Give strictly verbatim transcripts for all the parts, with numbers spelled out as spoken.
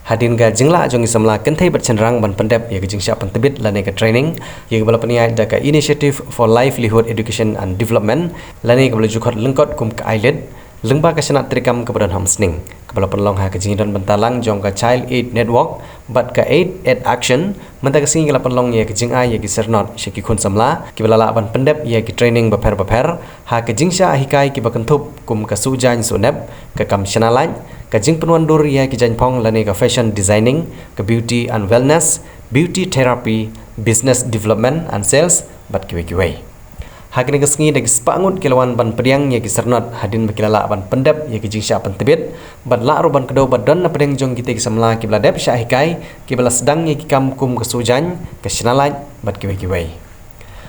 Hadien ka jinglah jong ki samla kynthei bad shynrang ban pyndep ïa ka jingshah pyntbit lane ka training, ïa kaba la pynïaid da ka Initiative for Livelihood Education and Development, lane kaba la ju khot lyngkot kum ka I L E D, lyngba ka shnat treikam kaba don ha Umsning, kaba la pynlong ha ka jingdon bynta lang jong ka Child Aid Network bad ka Aid at Action. Mynta ka sngi ka la pynlong ïa ka jingai ïa ki syrnod sha ki khun samla kiba la lah ban pyndep ïa ki training bapher bapher ha ka jingshah hikai kiba kynthup kum ka suh jaiñ suh nep, ka kam shna lait, ka jingpynwandur ïa ki jaiñphong lane ka fashion designing, ka beauty and wellness, beauty therapy, business development and sales, bad kiwei kiwei. Ha kane ka sngi da ki spah ngut ki la wan ban pdiang ïa ki syrnod hadien ba ki la lah ban pyndep ïa ki jingshah pyntbit, bad lah ruh ban kdew ba don na pdeng jong kitei ki samla kiba la dep shah hikai kiba la sdang ïa ki kam kum ka suh jaiñ, ka shna lait, bad kiwei kiwei.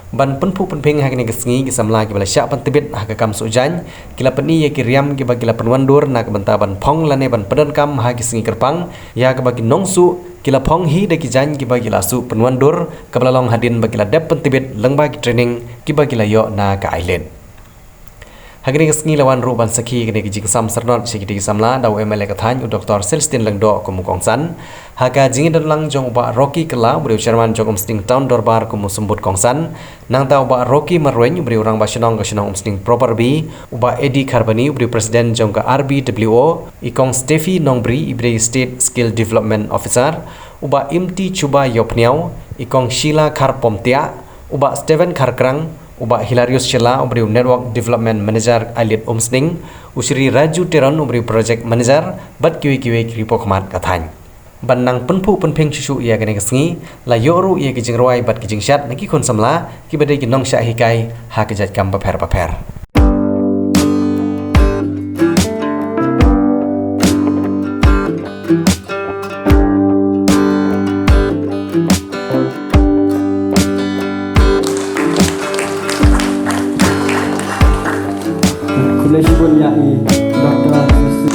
Ban pynphuh pynphieng ha kane ka sngi, ki samla kiba la shah pyntbit ha ka kam suh jaiñ ki la pyni ïa ki riam kiba ki la pynwandur na ka bynta ban phong lane ban pyndonkam ha ki sngi kyrpang, ïa kaba ki nongsuh ki la phong hi da ki jaiñ kiba ki la suh pynwandur, kaba la long hadien ba ki la dep pyntbit lyngba ki training kiba ki la ïoh na ka I L E D. Ha kane ka sngi la wan ruh ban sakhi ïa kane ka jingsam syrnod sha kitei ki samla da u M L A ka thaiñ, u Doctor Celestine Lyngdoh, kum u kongsan. Ha ka jingïadon lang jong u Bah Rocky Kylla, u briew chairman jong Umsning Town Dorbar, kum u symbud kongsan. Nangta u Bah Rocky Marwein, u briew rangbah shnong ka shnong Umsning Proper B, u Bah Eddie Kharbani, u briew president jong ka R B W O, i Kong Steffi Nongbri, i briew State Skill Development Officer, u Bah Imti Chuba Ïawphniaw, i Kong Sheila Kharpomtiah, u Bah Steven Kharkrang, u Bah Hilarius Shylla, u briew Network Development Manager I L E D Umsning, u Shri Raju Teron, u briew Project Manager, bad kiwei kiwei ki riewpawkhmat ka thaiñ. Ban nang pynphuh pynphieng shuh shuh ïa kane ka sngi, la ïoh ruh ïa ki jingrwai bad ki jingshad na ki khun samla kiba dei ki nongshah hikai ha ki jait kam bapher bapher. Khublei shibun ïa i Doctor Sisi.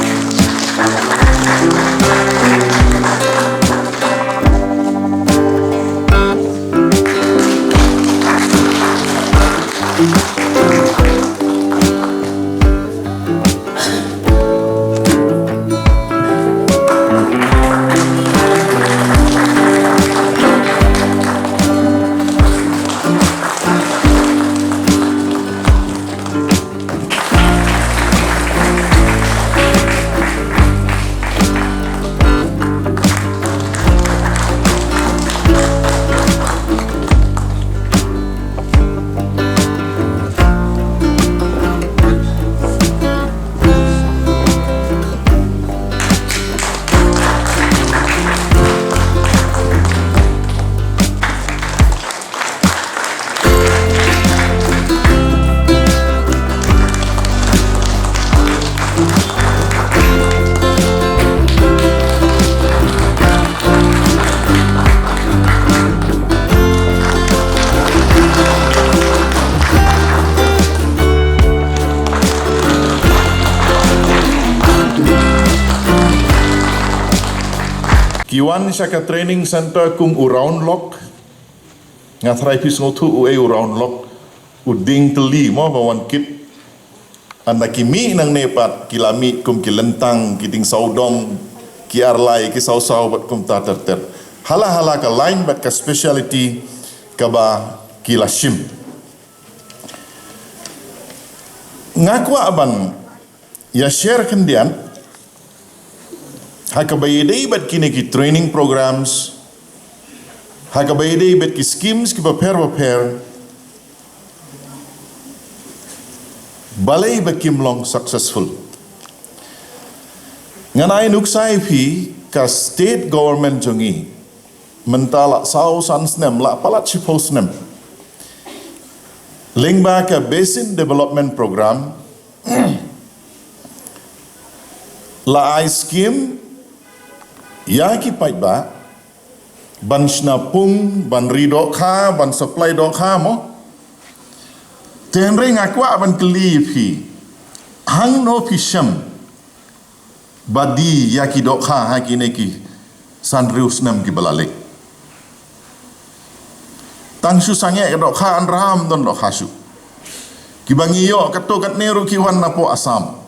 Ki wan sha ka training center kum u round lock. Nga tharai phi sngewthuh u ei u round lock, u dieng tylli mo ba wan kit. Hynda ki mih nangne pat ki la mih kum ki lyntang, ki dieng sawdong, ki arlai, ki sawsaw bad kumta ter ter. Hala hala ka line bad ka speciality kaba ki la shim. Nga kwah ban ïa share khyndiat ha kaba ïadei bad kine ki training programs, ha kaba ïadei bad ki schemes kiba pher ba pher, balei ba kim long successful. Ngan ai nuksa ïa phi, ka state government jong ngi mynta la saw san snem, la palat shiphew snem, lyngba ka Basin Development Program, la ai scheme ïa ki paidbah ban shna pung, ban ri dohkha, ban supply dohkha mo. Te hynrei nga kwah ban kylli ïa phi, hangno phi shem ba die ïa ki dohkha ha kine ki san hynriew snem kiba la leit? Tang shu sangeh ka dohkha, hynrei ym don dohkha shuh. Kiba ngi ïoh katto katne ruh ki wan napoh Assam.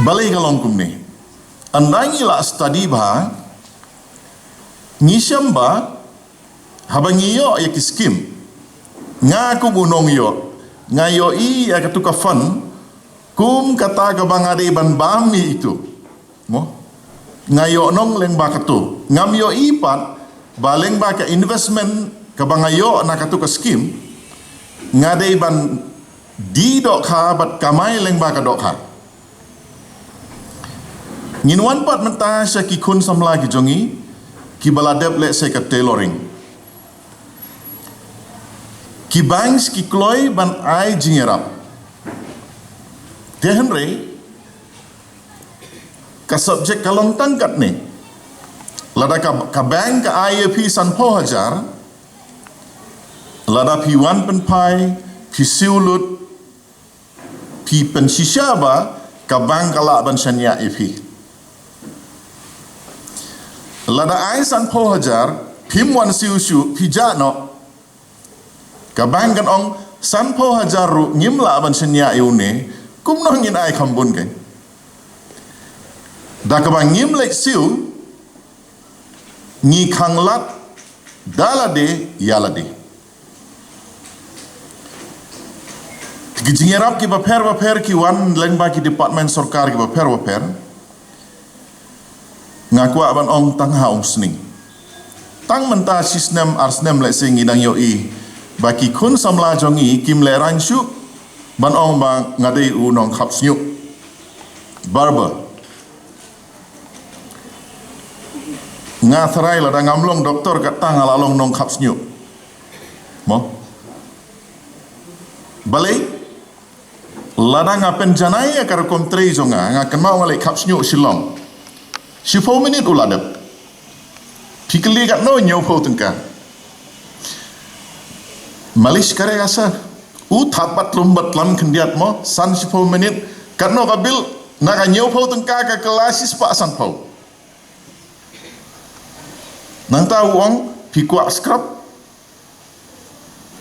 Balei ka long kumne? Ynda ngi la study bha, ngi shem ba haba ngi ïoh ïa ki skim, nga kum u nongïoh, nga ïohi ïa katu ka fund kum kata kaba nga dei ban bam ïa itu. Mo? Nga ïoh nong lyngba katu. Ngam ïohi pat ba lyngba ka investment kaba nga ïoh na katu ka skim, nga dei ban die dohkha bad kamai lyngba ka dohkha. Ngin wan pat mynta sha ki khun samla ki jong ngi kiba la dep lehse ka tailoring. Ki banks ki kloi ban ai jingïarap. Te hynrei ka subject ka long tang katne. Lada ka, ka bank ka ai ïa phi sanphew hajar, lada phi wan pynphai, phi siew lut, phi pynshisha ba ka bank ka lah ban shaniah ïa phi. Lada ai sanphew hajar, phim wan siew shuh, phi jah noh, ka bank kan ong, sanphew hajar ruh ngim lah ban shaniah ïa une, kumno ngin ai kham bun kein? Da kaba ngim leit siew, ngi khanglad da lade ïa lade. Ki jingïarap kiba pher ba pher ki wan lyngba ki department sorkar kiba pher ba pher. Nga kwah ban ong tang ha Umsning. Tang mynta shi snem ar snem lehse ngi dang ïohi ba ki khun samla jong ngi kim lehraiñ shuh ban ong ba nga dei u nongkhapsniew. Barber. Nga tharai lada ngam long doktor kata nga la long nongkhapsniew. Mo? Balei? Lada nga pynjanai ïa ka rukom trei jong nga, nga kynmaw nga leit khapsniew Shillong. Shiphew minit u la dep. Phi kylli katno, hynñiewphew tyngka. Malish kare asa. U thap bad lum bad lam khyndiat mo, san shiphew minit. Katno ka bill, na ka hynñiewphew tyngka ka kylla shispah sanphew. Nangta u ong, phi kwah scrub?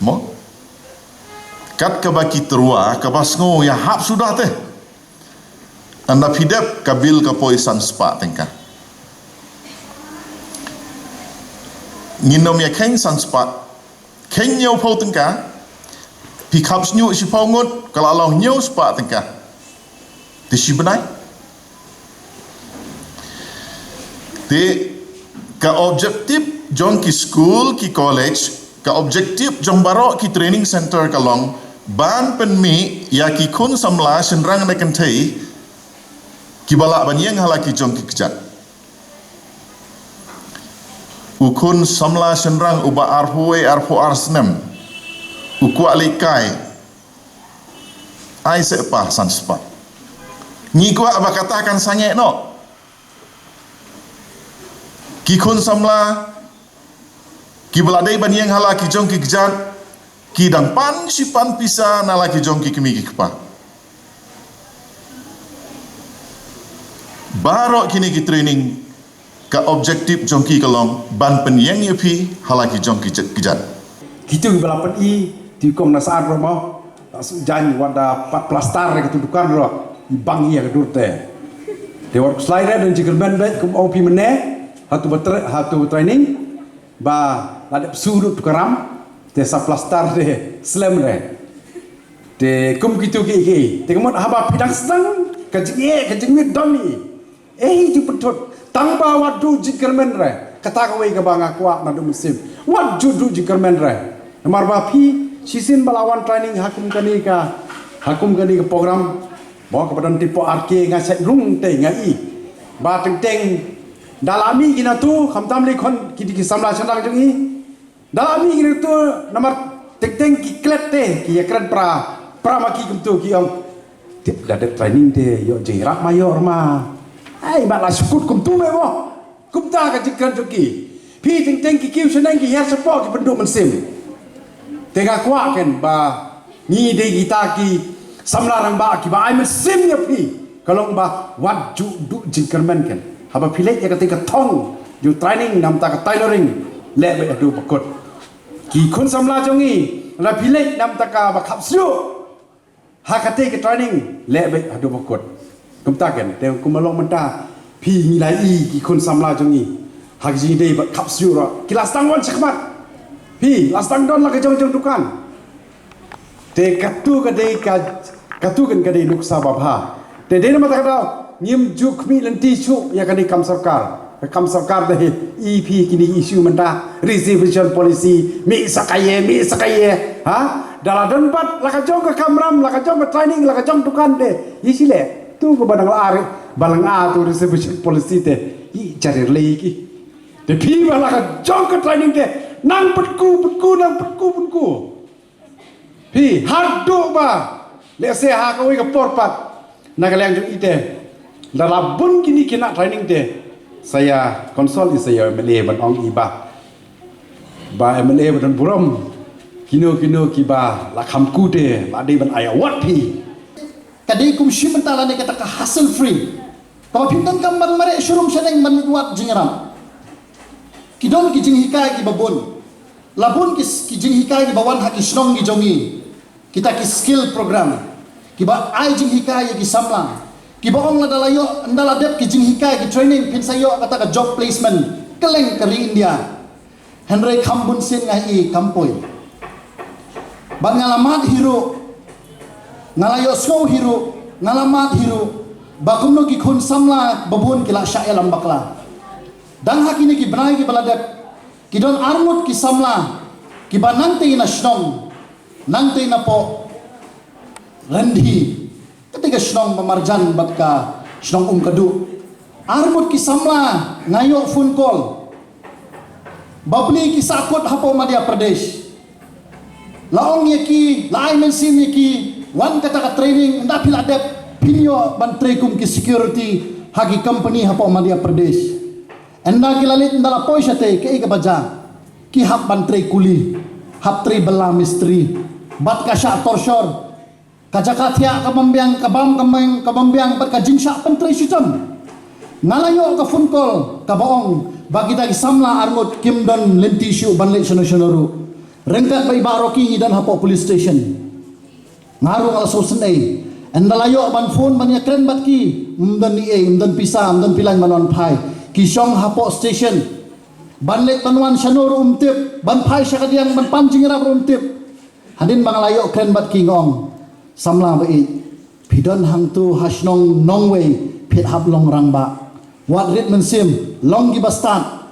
Mo? Kat kaba ki tyrwa, kaba sngew ïa hap suda te. Ynda phi dep ka bill ka poi san spah tyngka. Ngin nym ïa kheiñ san spah, kheiñ hynñiewphew tyngka, phi khapsniew shiphew ngut, ka la long hynñiew spah tyngka. Te shi bnai. Te ka objective jong ki school, ki college, ka objective jong baroh ki training center ka long ban pynmih ïa ki khun samla shynrang ne kynthei kiba lah ban ïeng ha la ki jong ki kjat. U khun samla shynrang uba arphew wei arphew ar snem u kwah leit kai, ai seh pa san spah. Ngi kwah ba kata kan sangeh noh. Ki khun samla kiba la dei ban ïeng ha la ki jong ki kjat, ki dang pan shi pan pisa na la ki jong ki kmie ki kpa. Baroh kine ki training, ka objective jong ki ka long ban pynïeng ïa phi ha la ki jong ki kjat. Kito kiba la pyni, te kong na sar ruh mo, la shu jan wat da pat plaster ïa katu dukan ruh, i bang ïa ka dur te. Te wat khuslai re don jingkyrmen bad kum ong phi mynne, hatu ba tra-, hatu ba training, ba la dep shu lut tu ka ram, te sa plaster te slem re. Te kum kito ki ki, te ka mut haba phi dang sdang, ka jingeh, ka jingmut don i. Eh, jingpynthut, tang ba wat duh jingkyrmen re, kata kawei kaba nga kwah naduh mynsiem. Wat ju duh jingkyrmen re. Namar ba phi, shisien ba la wan training ha kum kane ka, ha kum kane ka program, ba kaba don tipo ar ke nga shet rung te nga i. Ba teng teng, da la mih ki natu, khamtam le khun, ki dei ki samla shynrang jong i. Da la mih ki natu namar teng teng ki klet te, ki ïa kren pra, pra ma ki kumtu ki ong. Tip da dep training te, ïoh jingïarap ma ïoh ma. Ai, ma la shu kut kumtu me mo. Kumta ka jingkren jong ki. Phi teng teng ki kiew shaneng ki hiar shapoh ki pynduh mynsiem. Te nga kwah ken ba ngi dei kita ki samla rangbah kiba ai mynsiem ïa phi. Ka long ba wat ju duh jingkyrmen ken. Haba phi leit ïa kata ka thong jong training namar ka tailoring, leh beit haduh ba kut. Ki khun samla jong ngi, la phi leit namar ka ba khapsniew. Ha kata ka training, leh beit haduh ba kut. Kumta ken, te kum long mynta. Phi, ngi la i ki khun samla jong ngi ha ki jingdei bad khap shuh ruh, ki la sdang wan shakhmat. Phi, la sdang don la ka jong jong dukan. Te katu ka dei ka, katu kan ka dei nuksa babha. Te dei namar kata ka daw ngim ju khmih lynti shuh ïa kane ka kam sorkar. Ka kam sorkar te hi, i phi kine ki issue mynta, reservation policy, mih sa kaei, mih sa kaei. Ha? Da la don bad la ka jong ka kamram, la ka jong ka training, la ka jong dukan te, i shi leh. Tu ka ba dang la ar, ba lang a tu reservation policy te, i jarir lei ki. Te phi ba la ka jong ka training te, nang pynku, pynku, nang pynku, pynku. Phi, haduh ba lehse ha kawei ka por pat, na ka liang jong i te, da la bun kine ki khynnah training te, sa ïa consult i, sa ïa M L A ban ong i ba, ba M L A ba don burom, kino kino ki ba la kham ku te la dei ban ai award phi. Ka dei kum shim mynta lane kata ka hassle free. Kaba phim donkam ban mareh shurum shaneng ban mih wad jingïarap. Ki don ki jinghikai kiba bun. La bun ki, ki jinghikai kiba wan ha ki shnong ki jong ngi. Kita ki skill program. Kiba ai jinghikai ïa ki samla. Kiba ong lada la ïoh, ynda la dep ki jinghikai ki training phin sa ïoh kata ka job placement kylleng ka ri India. Hynrei kham bun sien nga i kam poi. Bad nga la mad hi ruh, nga la ïohsngew hi ruh, nga la mad hi ruh, ba kumno ki khun samla ba bun ki la shah ïalam bakla. Dang ha kine ki bnai kiba la dep, ki don arngut ki samla kiba nangtei na shnong, nangtei na poh Randhi, kata ka shnong ba marjan bad ka shnong Umkadu. Arngut ki samla nga ïoh phone call. Ba bli ki sahkut hapoh Madhya Pradesh. La ong ïa ki, la ai mynsiem ïa ki, wan kata ka training, ynda phi la dep, phin ïoh ban trei kum ki security ha ki company hapoh Madhya Pradesh. Ynda ki la leit, ynda la poi shatei, kaei kaba jia? Ki hap ban trei kuli, hap trei bylla mistri, bad ka shah torshor. Ka jaka thiah ka bym biang, ka bam ka meng ka bym biang, bad ka jingshah pyntrei shitom. Nga la ïoh ka phone call kaba ong ba kita ki samla arngut kim don lynti shuh ban leit shano shano ruh. Ryngkat bad i Bah Rocky ngi don hapoh police station. Nga ruh nga la sngewsynei. Ynda la ïoh ban phone ban ïakren bad ki, ym don eiei, ym don pisa, ym don pyllein ban wan phai. Ki shong hapoh station. Ban leit ban wan shano ruh ym tip, ban phai sha kadiang ban pan jingïarap ruh ym tip. Hadien ba nga la ïoh kren bad ki nga ong, samla ba ïeit, phi don hangto ha shnong nongwei, phi hap long rangbah. Wat rit mynsiem, long kiba stad.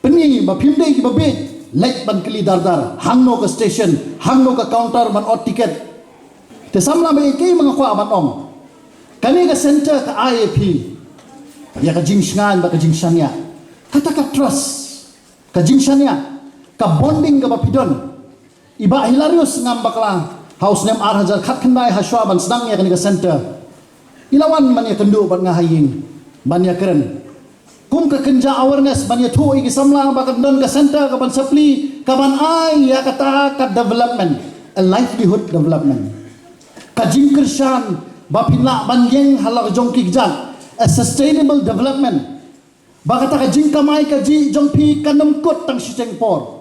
Pyni ba phim dei kiba bieit, leit ban kylli dar dar, hangno ka station, hangno ka counter ban ot tiket. Te samla ba ïeit, kaei ma nga kwah ban ong, kane ka center ka ai ïa phi ïa ka jingshngaiñ bad ka jingshaniah. Kata ka trust, ka jingshaniah, ka bonding kaba phi don. I Bah Hilarius ngam bakla, ha u snem ar hajar khatkhyndai, ha shuwa ban sdang ïa kane ka center, i la wan ban ïakynduh bad nga ha ïing ban ïakren. Kum ka kynja awareness ban ïathuh ïa ki samla ba kan don ka center kaban sa plie, kaban ai ïa kata ka development, a livelihood development. Ka jingkyrshan ba phin lah ban ïeng ha la ka jong ki kjat, a sustainable development. Ba kata ka jingkamai kajih jong phi kan ym kut tang shiteng por.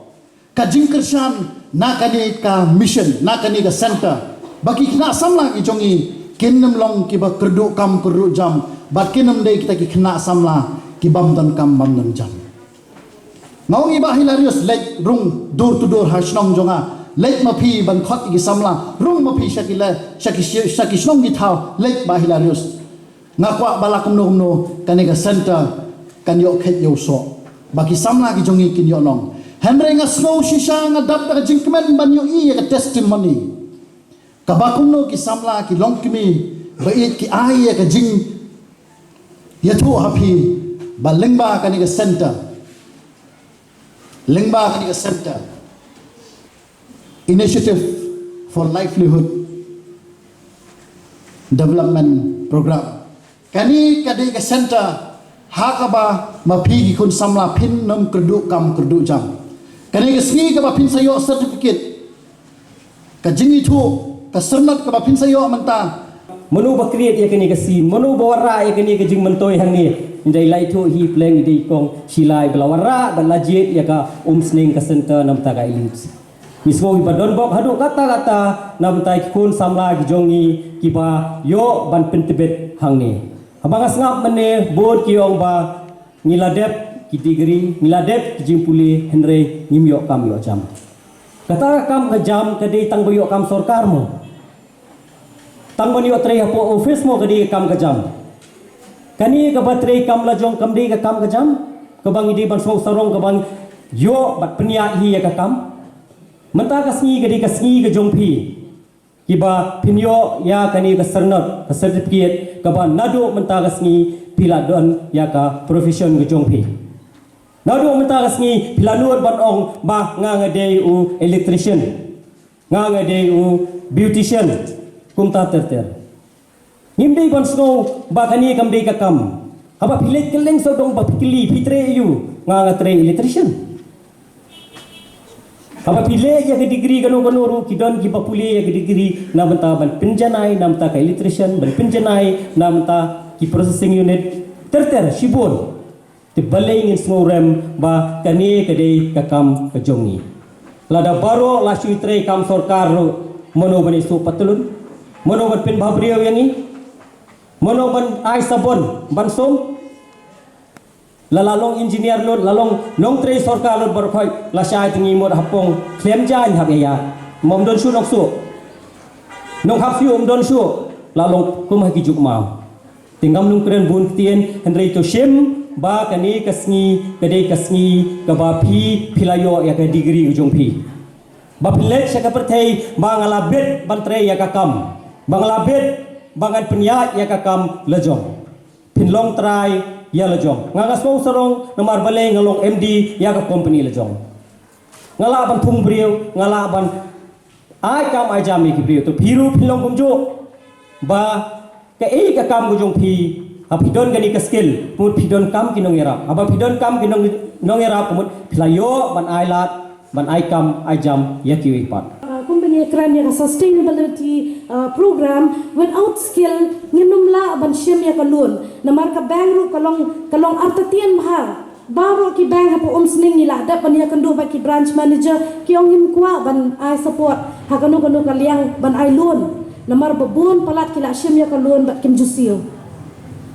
Ka jingkyrshan na kane ka mission, na kane ka center, ba ki khynnah samla ki jong ngi kin ym long kiba kyrduh kam kyrduh jam, bad kin ym dei kita ki khynnah samla ki bym don kam bym don jam. Nga ong, i Bah Hilarius, leit rung door to door ha shnong jong nga, leit ma phi ban khot ïa ki samla, rung ma phi sha ki le, sha ki, sha ki shnong ki thaw, leit Bah Hilarius. Nga kwah ba la kumno kumno kane ka center kan ïoh khet ïoh soh, ba ki samla ki jong ngi kin ïoh nong. Hynrei nga sngew shisha, nga dap da ka jingkmen ban ïohi ïa ka testimony kaba kumno ki samla ki longkmie ba ïeit ki ai ïa ka jingïathuh ha phi ba lyngba kane ka center, lyngba kane ka center, Initiative for Livelihood Development Program. Kane ka dei ka center ha kaba ma phi ki khun samla phin ym kyrduh kam kyrduh jam. Kane ka sngi kaba phin sa ïoh certificate, ka jingithuh, ka syrnod kaba phin sa ïoh mynta. Mano ba create ïa kane ka scene, mano ba wanrah ïa kane ka jingmyntoi hangne? Ym dei la ithuh hi pleng, i dei kong Shilai ba la wanrah bad la jied ïa ka umsning ka center na bynta ka Elite. Ngi sngew ba don bok haduh katta katta na bynta ki khun samla ki jong ngi kiba ïoh ban pyntbit hangne. Haba nga sngap mynne bun ki ong ba ngi la dep ki degree, ngi la dep ki jingpule, hynrei ngim ïoh kam ïoh jam. Kata ka kam ka jam ka dei tang ba ïoh kam sorkar mo. Tang ban ïoh trei hapoh office mo ka dei ka kam ka jam. Kane kaba trei kam la jong kam dei ka kam ka jam. Kaba ngi dei ban sngewsarong kaba ngi ïoh bad pynïaid hi ïa ka kam. Mynta ka sngi ka dei ka sngi ka jong phi. Kiba phin ïoh ïa kane ka syrnod, ka certificate, kaba naduh mynta ka sngi phi la don ïa ka profession ka jong phi. Naduh mynta ka sngi phi la nud ban ong ba nga nga dei u electrician. Nga nga dei u beautician. Kumta ter ter. Ngim dei ban sngew ba kane kam dei ka kam. Haba phi leit kylleng sawdong ba phi kylli phi trei aiu, nga nga trei electrician. Haba phi leh ïa ka degree kano kano ruh ki don kiba pule ïa ka degree na bynta ban pynjanai na bynta ka electrician, ban pynjanai na bynta ki processing unit, ter ter shibun. Te balei ngin sngew rem ba kane ka dei ka kam ka jong ngi. Lada baroh la shu trei kam sorkar ruh, mano ban ïasuh patlun, mano ban pynbha briew ïa ngi, mano ban ai sabon ban sum. La la long engineer lut, la long nongtrei sorkar lut, baroh khoit la shai te ngi mut hapong khlem jaiñ hap ïa ïa. Mom don shuh nongsuh, nonghap shuh um don shuh, la long kum ha ki juk maw. Te ngam lung kren bun ktien, hynrei to shim ba kane ka sngi ka dei ka sngi kaba phi phi la ïoh ïa ka degree ka jong phi. Ba phi leit sha ka pyrthei ba nga la bit ban trei ïa ka kam, ba nga la bit ba ngan pynïaid ïa ka kam la jong. Phin long trai ïa la jong. Nga nga sngewsarong namar balei nga long M D ïa ka company la jong. Nga lah ban thung briew, nga lah ban ai kam ai jam ïa ki briew. To phi ruh phin long kumjuh. Ba kaei ka kam ka jong phi, ha phi don kane ka skill, mut phi don kam ki nongïarap. Haba phi don kam ki nong nongïarap, mut phi la ïoh ban ai lad, ban ai kam ai jam ïa kiwei pat. Ah, kum ban ïakren ïa ka sustainability, ah, program, without skill ngin ym lah ban shim ïa ka loan. Namar ka bank ruh ka long, ka long artatien bha. Baroh ki bank hapoh Umsning ngi la dep ban ïakynduh bad ki branch manager, ki ong ngim kwah ban ai support ha kano kano ka liang ban ai loan. Namar ba bun palat ki la shim ïa ka loan bad kim ju siew.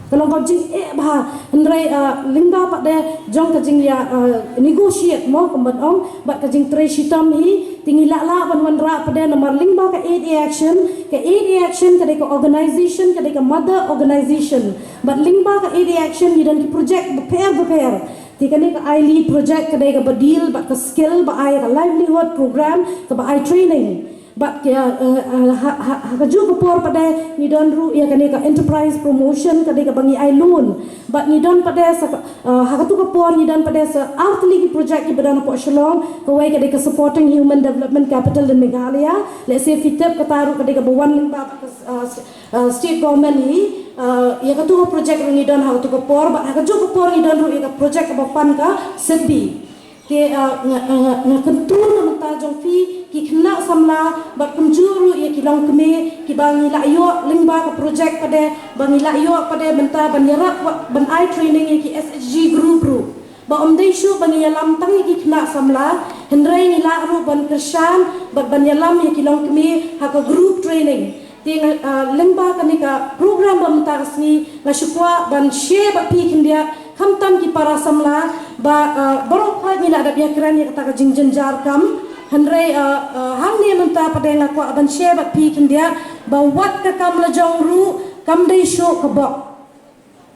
Ka long ka jingeh bha, hynrei, ah, lyngba pat de jong ka jingïa, ah, negotiate mo, kum ban ong, bad ka jingtrei shitom hi, te ngi lah lah ban wanrah pat de namar lyngba ka Eight A Action, ka Eight A Action ka dei ka organization, ka dei ka mother organization. Bad lyngba ka Eight A Action ngi don ki project bapher bapher. Te kane ka Ailey project ka dei kaba deal bad ka skill, ba ai ka livelihood program, kaba ai training. Bad ka, eh, eh, ha, ha, ha kajuh ka por pat de ngi don ruh ïa kane ka enterprise promotion, ka dei kaba ngi ai loan. Bad ngi don pat de sa, eh, ha katu ka por ngi don pat de sa artylli ki project kiba don hapoh Shillong, kawei ka dei ka supporting human development capital in Meghalaya. Lehse phi tip kata ruh ka dei kaba wan lyngba bad ka, eh, uh, state government hi, uh, ïa katu ka project ruh ngi don ha katu ka por, bad ha kajuh ka por ngi don ruh ïa ka project kaba fund ka SIDBI. Te, uh, nga, nga, nga kyntu na bynta jong phi ki khynnah samla bad kumjuh ruh ïa ki longkmie kiba ngi la ïoh lyngba ka project pat de, ba ngi la ïoh pat de bynta ban ïarap wa-, ban ai training ïa ki S H G group ruh. Ba ym dei shuh ba ngi ïalam tang ïa ki khynnah samla, hynrei ngi lah ruh ban kyrshan bad ban ïalam ïa ki longkmie ha ka group training. Te nga, ah, lyngba kane ka program ba mynta ka sngi nga shu kwah ban share bad phi khyndiat, khamtam ki para samla, ba, ah, baroh pat ngi la dep ïakren ïa kata ka jingjynjar kam. Hynrei, ah, ah, hangne mynta pat de nga kwah ban share bad phi khyndiat ba wat ka kam la jong ruh kam dei shuh ka bok.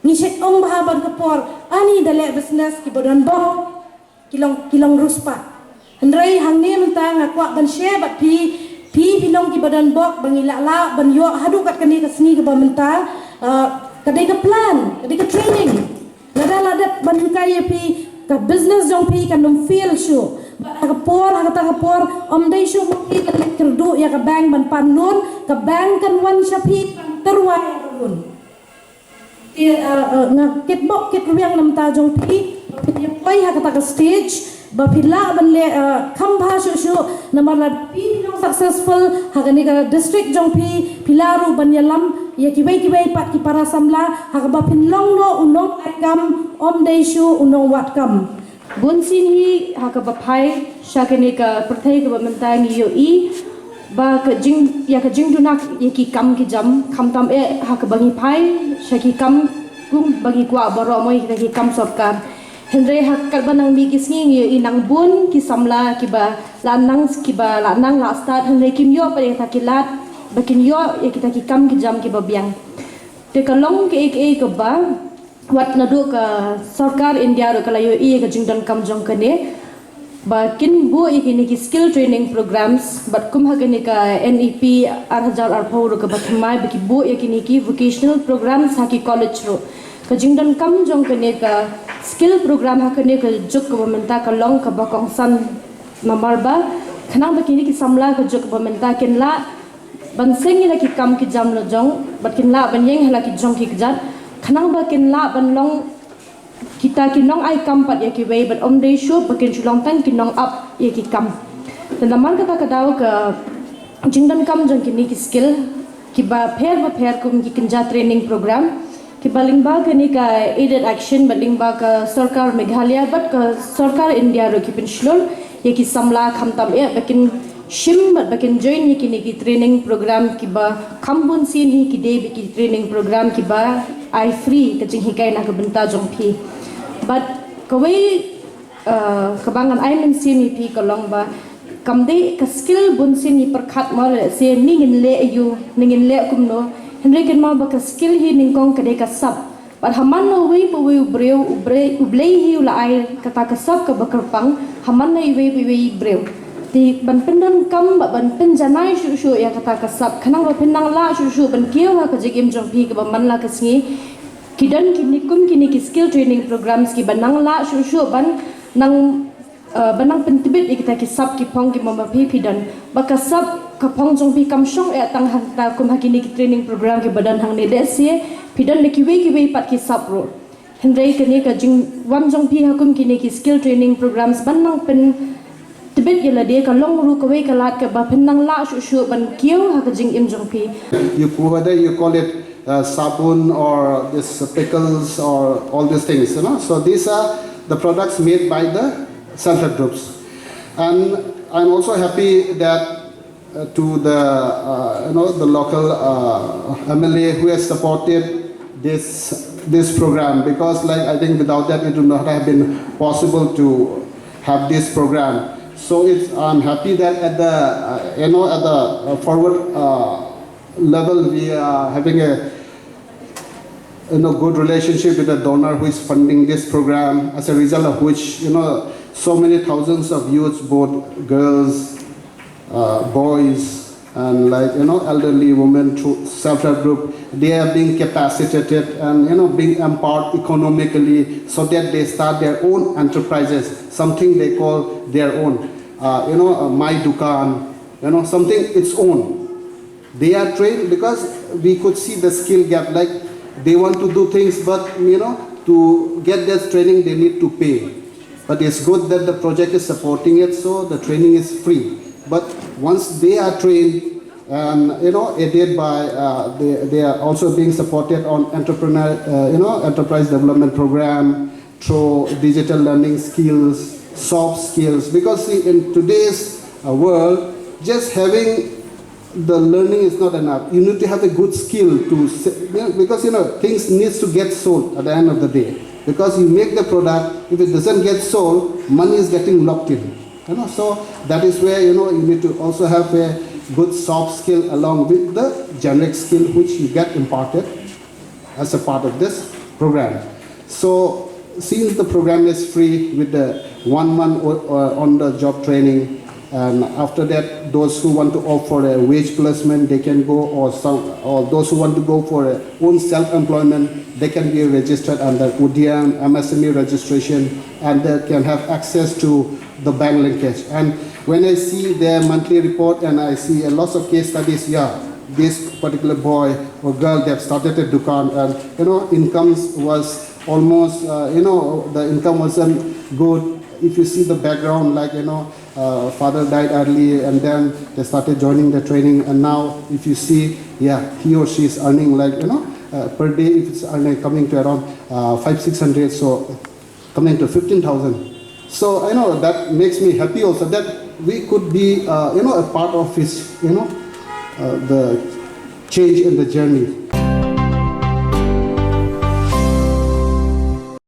Ngi shet ong bha ban ka por, ani da leh business kiba don bok, ki long, ki long riewspah. Hynrei hangne mynta nga kwah ban share bad phi, phi phi long kiba don bok ba ngi lah lah ban ïoh haduh kat kane ka sngi kaba mynta, ah, ka dei ka plan, ka dei ka training. Lada la dep ban hikai ïa phi, ka business jong phi kan ym fail shuh. Bad ha ka por, ha kata ka por, ym dei shuh ma phi ban leit kyrduh ïa ka bank ban pan loan, ka bank kan wan sha phi ban tyrwa ïa ka loan. Te, uh, uh, nga kitbok kitrwiang na bynta jong phi, ba phi ïa poi ha kata ka stage, ba phi lah ban leh, uh, kham bha shuh shuh, namar lada phi long successful ha kane ka district jong phi, phi lah ruh ban ïalam ïa kiwei kiwei pat ki para samla, ha kaba phin long noh u nong ai kam, ym dei shuh u nong wad kam. Bun sien hi ha kaba phai sha kane ka pyrthei kaba mynta ngi ïohi, ba ka jing, ïa ka jingduna ïa ki kam ki jam, khamtam eh ha kaba ngi phai sha ki kam kum ba ngi kwah baroh mo ïa kita ki kam sorkar. Hynrei ha katba nang mih ki sngi ngi ïohi nang bun ki samla kiba la nang, kiba la nang la stad, hynrei kim ïoh pat ïa kita ki lad ba kin ïoh ïa kita ki kam ki jam kiba biang. Te ka long kaei kaei kaba wat naduh ka sorkar India ruh ka la ïohi ïa ka jingdonkam jong kane ba kin buh ïa kine ki skill training programs, bad kum ha kane ka N E P ar hajar arphew ruh kaba thymmai ba ki buh ïa kine ki vocational programs ha ki college ruh. Ka jingdonkam jong kane ka skill program ha kane ka juk kaba mynta ka long kaba kongsan, namar ba khnang ba kine ki samla ka juk kaba mynta kin lah ban seng ïa la ki kam ki jam la jong, bad kin lah ban ïeng ha la ki jong ki kjat, khnang ba kin lah ban long kita ki nong ai kam pat ïa kiwei, bad ym dei shuh ba kin shu long tang ki nong ap ïa ki kam. Te namar kata ka daw ka jingdonkam jong kine ki skill kiba pher ba pher kum ki kynja training program kiba lyngba kane ka Aided Action bad lyngba ka sorkar Meghalaya bad ka sorkar India ruh ki pynshlur ïa ki samla khamtam eh ba kin shim bad ba kin join ïa kine ki training program kiba kham bun sien hi ki dei ba ki training program kiba ai free ka jinghikai na ka bynta jong phi. Bad kawei, uh, kaba ngan ai mynsiem ïa phi ka long ba kam dei ka skill bun sien ngi pyrkhat mo lehse ne ngin leh aiu ne ngin leh kumno. Hynrei kynmaw ba ka skill hi nyngkong ka dei ka sap. Bad ha man la uwei pa uwei u briew, u brei, U Blei hi u la ai kata ka sap kaba kyrpang ha man la uwei pa uwei u briew. Te ban pyndonkam bad ban pynjanai shuh shuh ïa kata ka sap khnang ba phin nang lah shuh shuh ban kiew ha ka jingim jong phi kaba man la ka sngi. Ki don kine kum kine ki skill training programs kiba nang lah shuh shuh ban nang, uh, ban nang pyntbit ïa kita ki sap ki phong kiba ma phi phi don. Ba ka sap ka phong jong phi kam shong eh tang hangta kum ha kine ki training program kiba don hangne, lehse phi don da kiwei kiwei pat ki sap ruh. Hynrei kane ka jingwan jong phi ha kum kine ki skill training programs ban nang pyntbit ïa lade ka long ruh kawei ka lad kaba phin nang lah shuh shuh ban kiew ha ka jingim jong phi. You, whether you call it uh, sabun or this pickles or all these things, you know. So these are the products made by the self-help groups. And I'm also happy that uh, to the, uh, you know, the local uh, M L A who has supported this, this program, because, like, I think without that it would not have been possible to have this program. So it's, I'm happy that at the, uh, you know, at the uh, forward uh, level, we are having a, you know, good relationship with the donor who is funding this program, as a result of which, you know, so many thousands of youths, both girls, uh, boys, and, like, you know, elderly women through self-help group, they are being capacitated and, you know, being empowered economically so that they start their own enterprises, something they call their own. Uh, you know, uh, my dukan, you know, something its own. They are trained because we could see the skill gap. Like, they want to do things, but, you know, to get this training, they need to pay. But it's good that the project is supporting it, so the training is free. But once they are trained and, you know, aided by, uh, they, they are also being supported on entrepreneur, uh, you know, enterprise development program, through digital learning skills, soft skills. Because, see, in today's uh, world, just having the learning is not enough. You need to have a good skill to, you know, because, you know, things needs to get sold at the end of the day. Because you make the product, if it doesn't get sold, money is getting locked in. You know, so that is where, you know, you need to also have a good soft skill along with the generic skill which you get imparted as a part of this program. So, since the program is free with the one month o- uh, on the job training, and after that, those who want to opt for a wage placement, they can go, or some, or those who want to go for a own self-employment, they can be registered under Udyam, M S M E registration, and they can have access to the bank linkage. And when I see their monthly report and I see a lots of case studies, yeah, this particular boy or girl, they have started a dukan, and, you know, incomes was almost, uh, you know, the income wasn't good. If you see the background, like, you know, uh, father died early, and then they started joining the training, and now if you see, yeah, he or she is earning, like, you know, uh, per day, if it's earning, coming to around uh, five six hundred, so coming to fifteen thousand. So I know that makes me happy also, that We could be, uh, you know, a part of his, you know, uh, the change in the journey.